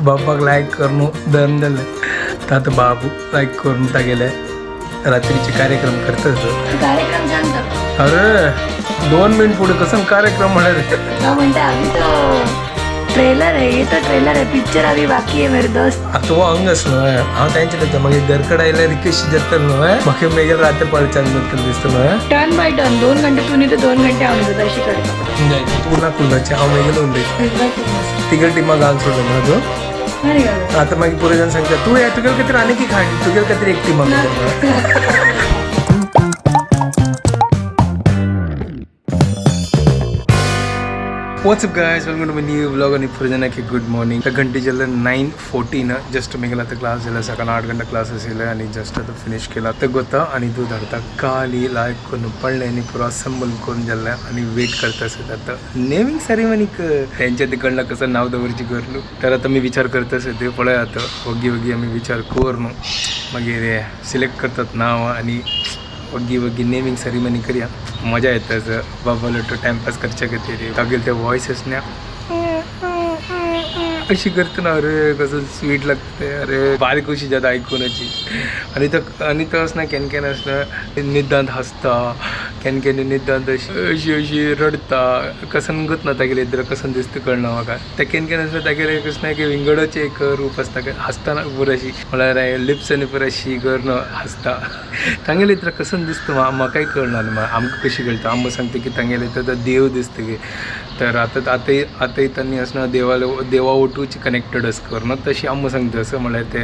बापाक लायक करून दन जालें. आतां बाबू लायक करून तागेले रात्रीचे कार्यक्रम करतस. कार्यक्रम सांगतो. अरे 2 मिनिट पुढे कसं कार्यक्रम म्हणाले. म्हणते अभी तो ट्रेलर है, ये तो ट्रेलर है, पिक्चर अभी बाकी है मेरे दोस्त. आता हो अंगच न्हय हांव तांचे लागता मागीर घरकड आयल्यार कशी जाता न्हय म्हाका मागीर रात्री पाळच्यान बद्दल दिसता न्हय. टर्न बाय टर्न 2 घंटे तू नाही तर 2 घंटे हांव न्हिदता अशी करता. तूं ना कुल्लाचें हांव मागीर उलयता. तिगेल टिमा घालून सोडलें ना तूं. आता मागीर पुरे जाण सांगता तूं हे तुगेल खातीर आनी की खाण तुगेल खातीर एक टिमा. What's up guys, welcome to my new vlog. आणि फुरजनाकी गुड मॉर्निंग. तर घंटे झालं 9:14. जस्ट मी गेला तर क्लास झाला सकाळ 8 घंटा क्लास असेल आणि जस्ट आता फिनिश केला तर गोता आणि दूध हाडता काली लायक करून पडले आणि पुरा असंबल करून झालं आणि वेट करत असेल आता नेमिंग सेरेमनीक त्यांच्या तिकडनं कसं नाव दवरची करणं. तर आता मी विचार करत असेल ते पळय आता वग्गी वग्गी आम्ही विचार करून मागीर सिलेक्ट करतात नाव आणि वग्गी वग्गी नेमिंग सेरेमनी करूया. मजा येता असं बाबा लोटो टाइमपास करच्या खातीर तागेले ते वॉयस ना अशी करता ना, अरे कसं स्वीट लागतं ते, अरे बारीक अशी जाता आयकून अशी. आणि तो आणि तो असं ना केन्ना केन्ना असं निदांत हसता, केन्ना केन्ना निदांत अशी अशी अशी रडता. कसन गत ना तागेले इतर कसन दिसता कळना म्हाका. ते केन्ना केन्ना आसता तागेले कशें ना की विंगडचें एक रूप आसता, हांसतना पुरो अशी म्हळ्यार लिप्स आनी पुरो अशी करून हांसता. तांगेले इतर कसन दिसता म्हाकाय कळना न्हू, आमकां कशी कळटा. आमकां सांगता की तांगेले तर देव दिसता की. तर आतां आतां आतां तांणी आसना देवाले देवा ओटूच कनेक्टेड अस करून तशी आमकां सांगता. असं म्हळ्यार ते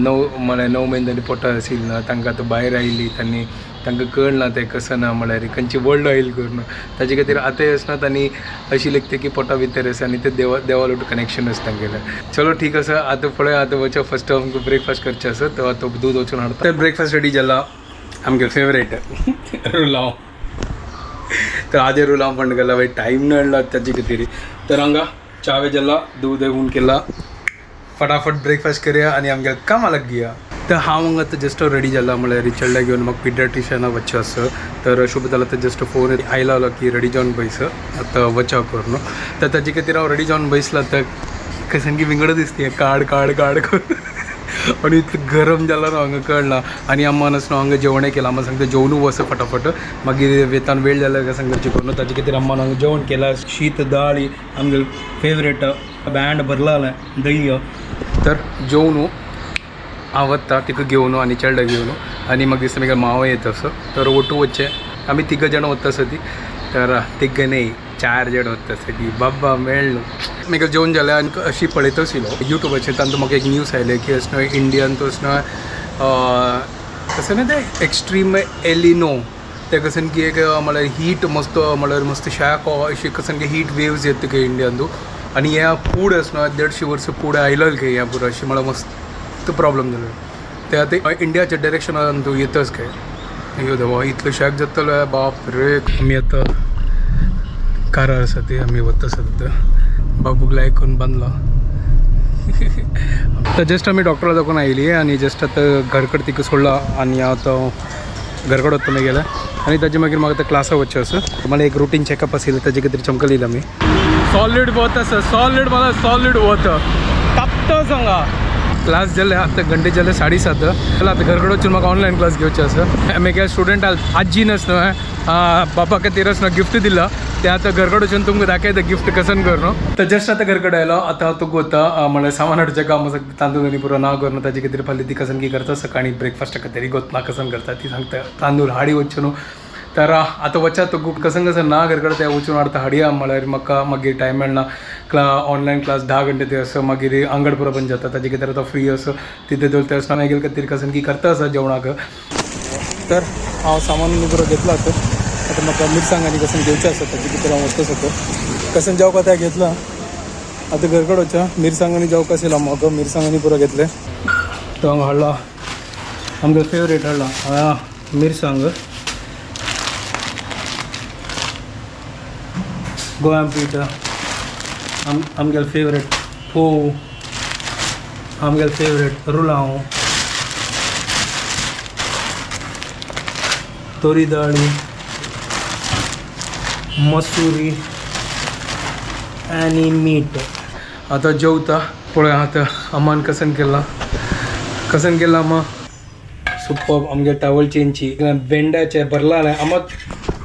9 म्हळ्यार 9 म्हयने तांणी पोटार आशिल्ली ना तांकां आतां भायर आयली तांणी तांकां कळना तें कसं ना म्हळ्यार खंयची वर्ल्ड आयल करून ताजे खातीर आतांय आसना तांणी अशी लेखता की पोटा भितर आसा आनी ते देवा देवा कनेक्शन आसा तांगेलें. चलो ठीक आसा आतां पळय आतां वचो फस्ट आमकां ब्रेकफास्ट करचें आसा तो आतां दूद वचून हाडटा. तर ब्रेकफास्ट रेडी जाला आमगे फेवरेट रुलाव. तर आजे रुलाव पण गेला बाई टाईम मेळ्ळा ताजे खातीर. तर हांगा चावे जाला दूद हून केला फटाफट ब्रेकफास्ट करूया आणि आमगे कामाक घेया. तर हांव हांगा आतां जस्ट रेडी जाला म्हळ्यार रिचर्डला घेवन म्हाका पिडियाट्रिशना वचचें आसा. तर शुभदाला आतां जस्ट फोन आयला की रेडी जावन बैस आतां वचा करून. तर ताजे खातीर हांव रेडी जावन बैसला. तर सामकी विंगड दिसता काड काड काड करून आणि इतलें गरम जालां न्हू हांगा कळना. आनी अम्मान आसा न्हू हांगा जेवणय केलां. अम्मा सांगता जेवणूय वच फटाफट मागीर वेतान वेळ जाल्यार कशें करचें करून. ताजे खातीर अम्मान हांगा जेवण केलां शीत दाळी आमगे फेवरेट बँड भरलालें दही. तर जेवणू हांव वता तिका घेवन आनी चेडा घेवन आनी मागीर दिसता मागीर माव येता असो. तर ओटू वचचें आमी तिगां जाणां वता आसा ती. तर तिगां न्हय 4 जाण वता आसा ती बाबा मेळ्ळो. मागीर जेवण जालें आनी अशी पळयत आशिल्लो युट्यूबाचेर तातूंत म्हाका एक न्यूज आयलें की अशें न्हय इंडियन तो अशें न्हय कशें न्हय तें एक्स्ट्रीम एलिनो ते कसन की एक म्हळ्यार हीट मस्त म्हळ्यार मस्त शाक अशी कसन की हीट वेव्स येता की इंडियन तूं. आनी ह्या कूड आसा न्हय 150 वर्सां कूड आयलें की ह्या पुरो अशें म्हळ्यार मस्त प्रॉब्लम जालो ते आतां इंडियाच्या डायरेक्शनान तूं येतच काय यो देवा इतलो शाक जातलो बाप रे. आमी आतां कारार आसा ती आमी वता आसा आतां बाबूक लायक करून बांदलो. तर जस्ट आमी डॉक्टरा दाखोवन आयली आनी जस्ट आतां घरकड तिका सोडला आनी आतां घरकड वता मागीर आनी ताजे मागीर म्हाका आतां क्लासाक वचचें आसा. मला एक रुटीन चॅकअप आशिल्लें ताजे खातीर चमकल येयला आमी. सॉलीड वत आसा सॉलीड मला सॉलीड वत तापता हांगा. क्लास जाले आतां घंटे जाले 7:30. आतां घरकड वचून म्हाका ऑनलायन क्लास घेवचे आसा. मागीर स्टुडंट आजीन आसा न्हय बापा खातीर आसा गिफ्ट दिला ते आतां घरकड वचून तुमकां दाखयता गिफ्ट कसन करून. तर जस्ट आतां घरकड आयलो आतां हांव तुका वता म्हळ्यार सामान हाडचें काम आसा तांदूळ आनी पुरो ना करून ताजे खातीर फाल्यां ती कसन की करता सकाळी ब्रेकफास्टा खातीर गोतना कसन करता ती सांगता तांदूळ हाडी वचून न्हू. तर आतां वचा तुका कसन कसन ना घरकड ते वचून हाडता हाडया म्हळ्यार म्हाका मागीर टायम मेळना ऑनलायन क्लास 10 घंटे ते आसा मागीर आंगड पुरो बंद जाता ताजे खातीर आतां फ्री आसा तिथे दवरता आसतना मागीर खातीर कसन की करता आसा जेवणाक. तर हांव सामान पुरो घेतला आतां आतां म्हाका मिरसांग आनी कसन घेवचें आसा ताजे खातीर हांव वचत आसा. कसन जेवपा तें घेतलां आतां घरकड वचया मिरसांग आनी जेवपा आशिल्लो म्हाका मिरसांग आनी पुरो घेतलें. तो हांगा हाडला आमगे फेवरेट हाडला मिरसांग गोव्या पीठ आमगेले फेवरेट फोव आमगेले फेवरेट रुलाव तोरी दाळी मसुरी आनी मीठ. आतां जेवता पळय. आतां अम्मान कसन केला, कसन केला अम्मा. सुपर. आमगे टावल चेनची बेंडाचे भरला आम्हा,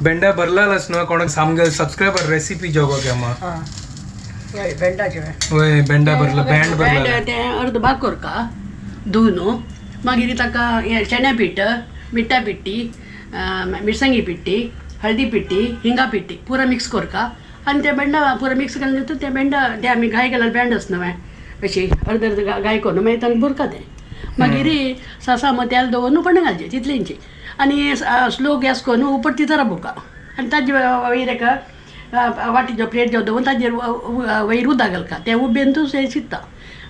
बेंडा भरलाच न्हय. कोणाक सामगे सबस्क्रायबर रेसिपी जेवपाक अम्मा. हय, बेंडाचे. वय, बेंडा भरला, बेंड भरला. बेंड तें अर्द भाग करका धुवन, मागीर ताका हें चण्या पीठ, मिठ्ठा पिट्टी, मिरसांगी पिट्टी, हळदी पिट्टी, हिंगा पिट्टी पुरा मिक्स करका आनी ते बेंडा पुरा मिक्स केलें तितून ते बेंडा ते आमी घाय केल्यार बेंड आसना न्हय, अशी अर्द अर्द घाय करून मागीर तांकां भरका तें. मागीर सासा मग तेल दवरून फोण्ण घालचें तितलेंची आनी स्लो गॅस करून उपट तितर राबोवका आनी ताजे वयर एका वाटी जो प्लेट जो दवरून ताजेर वयर उदक घालका. तें उबेन तूं शिजता.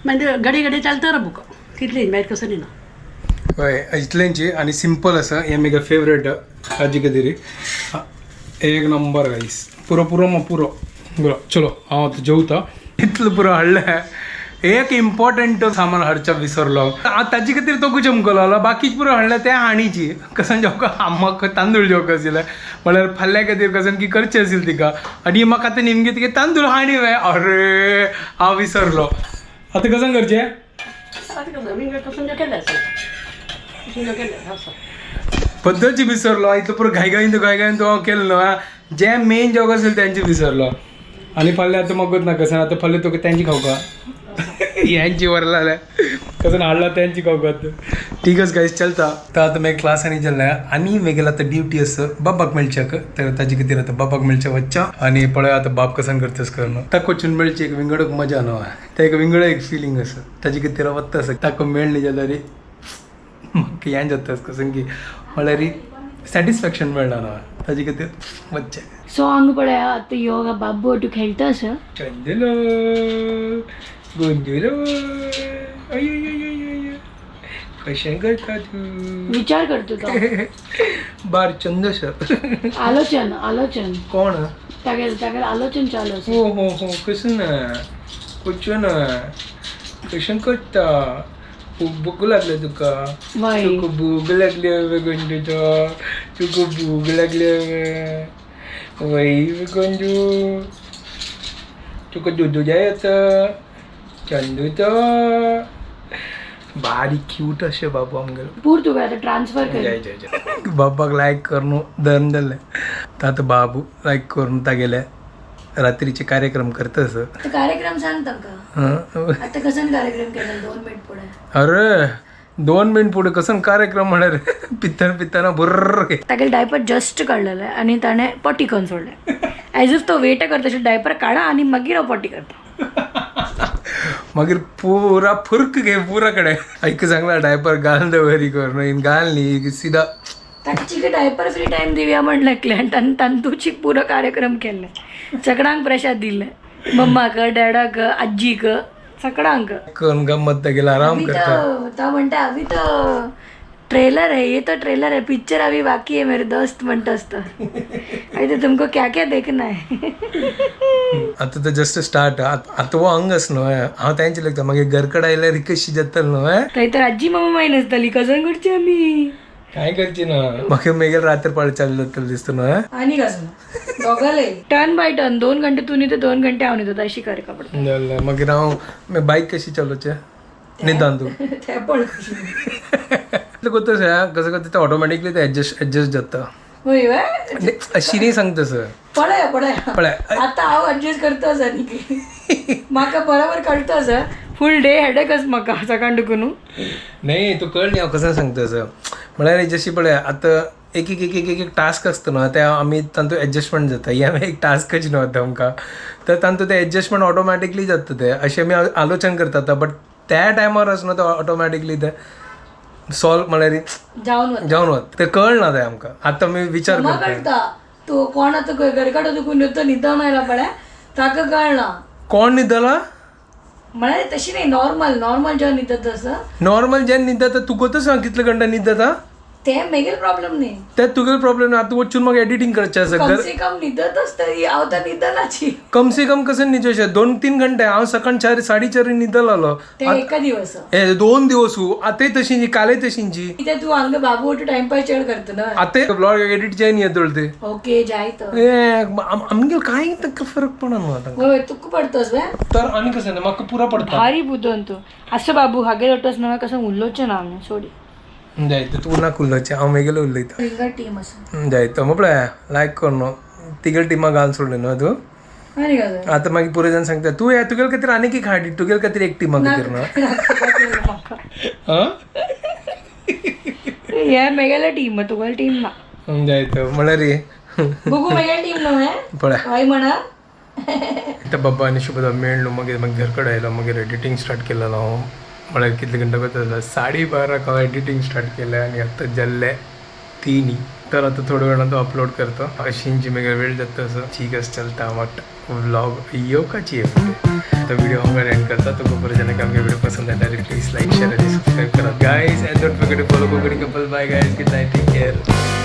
मागीर घडये घडये चलता राबोवका तितलें, मागीर कसं ना. हय, इतलेंची आनी सिंपल आसा. हें म्हगे फेवरेट ताजे खातीर एक नंबर गाईस. पुरो पुरो मग पुरो बरो. चलो, हांव आतां जेवता. इतलो पुरो हाडलें, एक इम्पॉर्टंट सामान हाडचें विसरलो हांव. ताजे खातीर तो चमकलो आलो. बाकीच पुरो हाडलें तें हाणीची कसन जेवका आम्माक तांदूळ जेवका आशिल्लें, म्हणल्यार फाल्यां खातीर कसन की करचें आशिल्लें तिका. आनी म्हाका आतां निमगे तिगे तांदूळ हाणी वे. अरे, हांव विसरलो. आतां कसन करचें? आतां कसं मी कसं केलें आसा, कसं केलें आसा. पद्दतची विसरलो. इतलो पुरो घाई घाईन तो घाई घाईन तो हांव केलो न्हू, जे मेन जेवण आशिल्लें तेंचे विसरलो. आनी फाल्यां आतां मगत ना कसन. आतां फाल्यां तुका तेंची खावका, यांची वरला जाल्यार कसन हाडला तेंची खावका. ठीक आसा गाईस, चलता. तर आतां मागीर क्लासांनी चल्ल्या आनी मागीर आतां ड्युटी आसा बाबाक मेळच्याक. तर ताजे खातीर आतां बाबाक मेळच्या वच्चा आनी पळय आतां बाब कसन करतस करून. ताका वचून मेळची एक विंगडक मजा न्हू, ते एक विंगड एक फिलींग आसा. ताजे खातीर वता आसा. ताका मेळ्ळी जाल्यार म्हाका हें जाता कसं की म्हळ्यार सॅटिस्फॅक्शन मेळना न्हू, ताजे खातीर वच्चें. सॉंग पळय आतां योगा बाबू तूं खेळटा आसा. चंदलो गोंजुलो, अय कशें करता तूं? विचार करतो तो. बार चंद सर. आलोचन, आलोचन. कोण? तागेल तागेल आलोचन चालू आसा. हो हो हो, कशें ना, कशें ना, कशें करता? भूक लागले तुका? वय. तुका भूक लागली गोंजूचो? तुका भूक लागली वय गोंजू? तुका दुदू जाय आतां चंदूचो? बारीक क्यूट अशें बाबू आमगेलो. पूर तुका आतां ट्रान्सफर कर. जय जय जय. बाबाक लायक करून धरून जालें. आतां बाबू लायक करून तागेले रात्रीचे कार्यक्रम करतस. आतां कार्यक्रम सांग तांकां. आतां कसन कार्यक्रम केला 2 मिनिट पुढे. अरे, 2 मिनिट पुढे कसन कार्यक्रम म्हळ्यार पित्ताना पित्ताना बुर्र. तागेले डायपर जस्ट काडलेले आनी ताणें पॉटी करून सोडलें, एज if तो वेट करता अशें, डायपर काडा आनी मागीर हांव पॉटी करता. मागीर पुरा फुर्क घे पुरा कडे. ऐक सांगला डायपर घाल दवरी करून घाल न्ही सिदा. ताची डायपर फ्री टायम दिवया म्हणलें क्लयंट आनी तांतूची पुरो कार्यक्रम केल्ले. सगळ्यांक प्रसाद दिले, मम्माक, डॅडाक, आजीक, सगळ्यांक. करून गम्मत गेला, आराम अभी करता. तो तो म्हणता, अभी तो ट्रेलर है, ये तो ट्रेलर है, पिक्चर अभी बाकी है मेरे दोस्त म्हणता असतं. अभी तो तुमको क्या क्या देखना है. आतां तर जस्ट स्टार्ट. आतां हो अंग आस न्हय, हांव तेंचे लागता. मागीर घरकड आयल्यार कशी जातली न्हय. थंय तर आजी मम्मा माय नासताली, कसं करची आमी? काय करची ना, मागीर मागीर रात्र पाळी चालू जातली दिसता न्हय. आणि कसं दोघाले टर्न बाय टर्न, 2 घंटे तू न्हिदता, 2 घंटे हांव न्हिदता, अशी करका पडटा. जालें. मागीर हांव बायक कशी चलोवचें निदान तूं? ते पण करता कसं करता ते ऑटोमॅटिकली ते ऍडजस्ट ऍडजस्ट जाता. होय व्हय? अशी नाही सांगता सर. पळया पळया. पळय. आता हांव ऍडजस्ट करता आसा न्ही, म्हाका बरोबर कळटा आसा. फूल डे हेडेकच म्हाका सकाळ दुखून. नाही, तू कळ न्ही, हांव कसं सांगता सर. म्हळ्यार जशी पळय आतां एक एक एक एक एक एक टास्क आसता न्हू, ते आमी तांतूत एडजस्टमेंट जाता. हें एक टास्कच न्हू आतां आमकां, तर तांतूत ते एडजस्टमेंट ऑटोमॅटिकली जाता. ते अशें आमी आलोचन करतात, बट त्या टायमार आसना तो ऑटोमॅटिकली ते सॉल्व म्हळ्यार जावन वता. जावन वता ते, कळना ते आमकां. आतां आमी विचार म्हाका करता. कळटा तो कोण आतां घरकाड दुखून येता, न्हिदोन आयला पळय, ताका कळना. कोण न्हिदला? म्हळ्यार तशी न्ही, नॉर्मल नॉर्मल जेन्ना न्हिदता तसं. नॉर्मल जेन्ना न्हिदता, तुका तर सांग कितले घंटा न्हिदता. ते मेगेल प्रॉब्लेम न्ही. ते तुगेलो प्रॉब्लेम ना. आतां वचून म्हाका एडिटींग करचें आसा. कम घर से कम न्हिदतच तरी, हांव तर न्हिदनाची. कम से कम कसं न्हिदचें? 2-3 घंटे. हांव सकाळ 4 4:30 न्हिदलेलो. ते एका दिवस. हे 2 दिवस आतांय तशींची, कालय तशींची. कित्याक तूं हांगा बाबू टायमपास चड करता ना. आतां ब्लॉग एडिट जाय न्ही येदोळ ते. ओके, जाय तर. ए, आमगेर कांय तांकां फरक पडना न्हू आतां. होय, तुका पडतोस बे. तर आनी कसं ना, म्हाका पुरो पडटा. भारी बुदोन तूं. असं बाबू हागे वटोस ना, कसं उलोवचें ना आमी सोडी. जायत तूं ना उलोवचें, हांव मेगेलो उलयता. हिंगा टीम आसा. जायत मग पळय, लायक कर न्हू, तिगेले टिमा घालून सोडले न्हू तूं. आनी काय? आतां मागीर पुरो जाण सांगता तूं हे तुगेले खातीर आनीक एक हाडी, तुगेले खातीर एक टिमा खातीर न्हू. हां. हे मेगेले टीम, तुगेले टीम ना. जायत म्हळ्यार रे. गुगू मेगेले टीम न्हू हें. पळय. हय म्हणा. आतां बाबा आनी शुभदा मेळ्ळो, मागीर मागीर घर कडेन आयलो, मागीर एडिटींग स्टार्ट केलेलो हांव. म्हळ्यार कितले घंटे जाता, 12:30 हांव एडिटींग स्टार्ट केलें आनी आतां जाल्ले 3. तर आतां थोड्या वेळान तो अपलोड करतो. अशींची मागीर वेळ जाता तसो ठीक आसा, चलता. वाट व्लॉग येवकाची. तो व्हिडिओ हांगा एंड करता. तो बरें जाल्यार आमगे व्हिडिओ पसंद आयल्यार प्लीज लायक, शेअर आनी सबस्क्राईब करात guys, and don't forget to follow Konkani couple. Bye guys, good night, take care.